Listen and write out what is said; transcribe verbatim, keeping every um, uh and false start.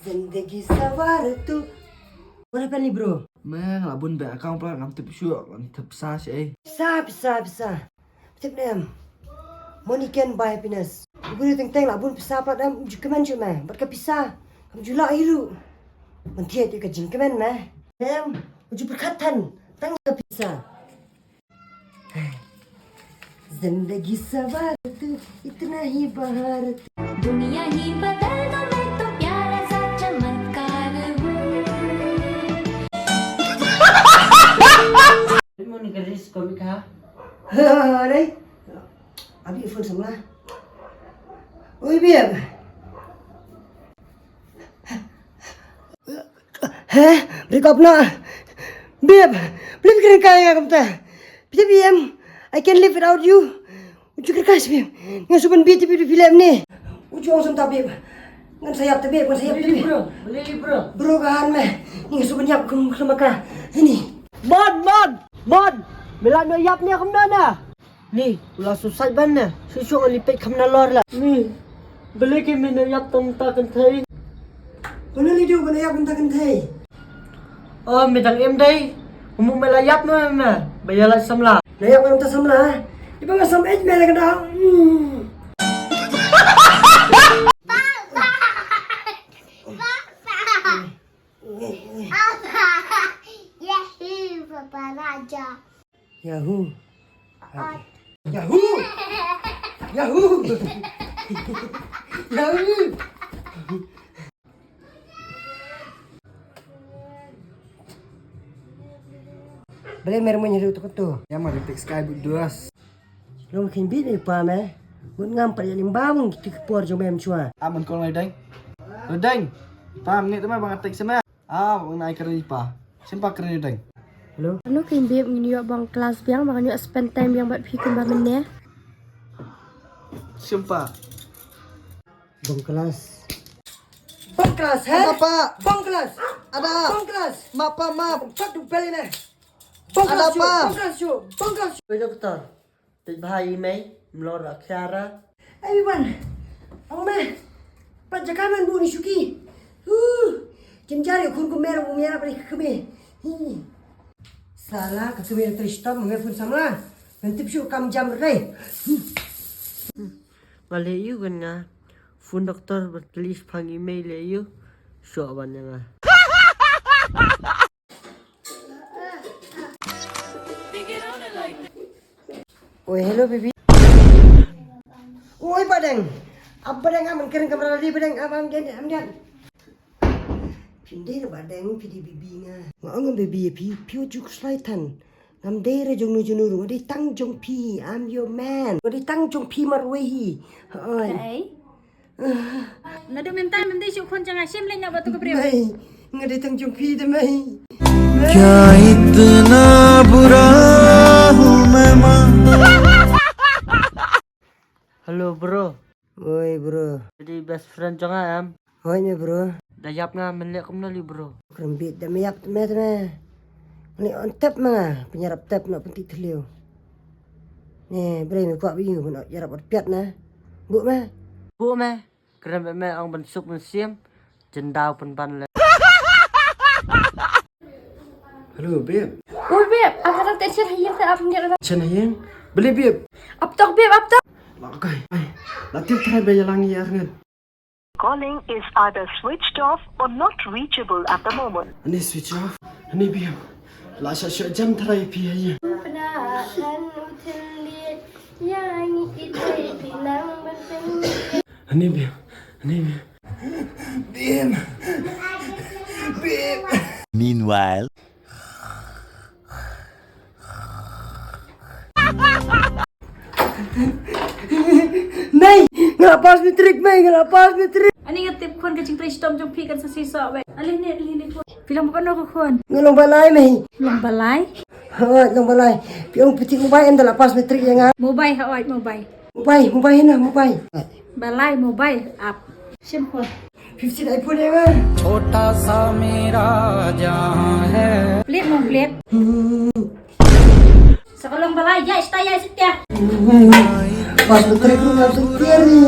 Zindagi sawar tu. What happened, bro? Me nga la bun bank account pla, ngam tip shuh, ngam tip pisa shuh eh. Pisa, pisa, pisa. Tip ne em. Money can buy happiness. U briew teng teng la bun pisa pla em, ju kmen shuh me. Bad ka pisa kam ju lah hi ruh. Man thied ka jingkmen me. Em, ju pyrkhat than tang ka pisa. Zindagi sawar tu, itna hi bahar tu. दुनिया ही बदल दो, मैं तो प्यारा सा चमत्कार हूँ। Good morning, guys. Komi kha? Dai. Abi phone samla. Oi, babe. He, break up na. Babe, please kren kai nga kumta. Phi tip em, I can't live without you. Uju kren kai babe. Nga shu ban bi tipi tipi lem ni. Uju ong sum ta babe. Ngan sayap ta babe, ngan sayap ta babe. Bro, bro. Bro ka han me. Nga shu ban yap kum kum ka. Ini. Mon, mon, mon. Mila no yap ni kum na na. Ni, u la suicide ban ne. Shu shu li peit kham na lor la. Ni, bele ke me na yak tam ta kan thei. Bele li du bele yak tam ta kan thei. Oh, me dang em dei. Umu me la yap me me. Ba ya la samla. La yap tam ta samla. Iba nga sam ej me la ka da. Hmm. Yahoo, Papa Raja. Yahoo. Yahoo! Yahoo! Yahoo! Bele mer mo nyi tu tu. Ya ma ri pik sky bu duas. Long khin bit ni pa me. Ngut ngam pat ya lim bam ki tik por jong me mchua. Aman kong lai deng. Lai deng. Pa me ngi tu me bang tek sema. Ah, nai kren i pa. Sim pa kren i deng. Hello. Anu kin bib ngin ïoh bang class biang, bang ïoh spend time biang bad phi kumba mynne. Sim pa. Bang class. Bang class, he? Ada pa. Bang class. Ada. Bang class. Ma pa ma. Bang chat du beli ne. Bang class. Ada pa. Bang class. Bang class. Oi doktor. Peit bha i mei, mlor a khiara. Everyone, ong me. Pat jaka man bu ni shuki. Huh. Jynjar ïa khun kumne bu miara pari kame. Hi. Sala ka kame tri stop me phun samla. Ngan tip shu kam jam rei. Nga leh ïu kan nga. Phun doktor bad tlis phang i mei leh ïu. Shu wan ïa nga. Oi, hello baby. Oi, Badeng. Ap Badeng, am kering kamera di Badeng, am, am, dian, am, dian. Phin dei re Badeng, phi dei baby nga. Nga ong baby phi, phi u juk slai than. Ngam dei re jong nu jong nu, nga dei tang jong phi, I'm your man. Nga dei tang jong phi marwei hi. Oi. Naduh mynta mynta shu khun jong nga shim lei na ba tu ka briew. Mei, nga dei tang jong phi de mei. क्या इतना बुरा हूँ मैं माँ। Hello bro. Oi bro. Jadi best friend jong nga em. Hoi me bro. Da yap nga men leh kumno li bro. Krem bit da me yap me te me. Ni on tep me nga, penyarap tep na penti teliu. Ni bro me kwak biu men yarap ot piat na. Bu me. Bu me. Krem me ong ban suk ban siam. Jendau pen ban le. Hello babe. Oi babe, ap kata te chen hayeng te ap ngi. Chen hayeng. Beli babe. Ap tok babe, ap tok. La kai. Ai. La tip trai ba yalang ya ngan. Calling is either switched off or not reachable at the moment. Ani switch off. Ani babe. La sha sha jam trai phi hayeng. Ani babe. Ani babe. Babe. Babe. Meanwhile. Mei, nga la pass matric, mei, nga la pass matric. Ani nga tip khun ka jingtrei shitom jong phi kan sa sisok wei. Alih ni, alih ni khun. Phi long ba kano ka khun? Nga long Balai, mei. Long Balai? Hooid, long Balai. Phi ong phi tip Mobile em da la pass matric ïa nga. Mobile, hooid, Mobile. Mobile, Mobile na, Mobile. Balai, Mobile, ap. Shim khun. Fifteen iPhone ïa nga. छोटा सा मेरा जहां है। Plate mo, plate. Hmm. Sa ka long Balai, ïa ista, ïa ista. Pass matric ruh ngam sngewthuh ri.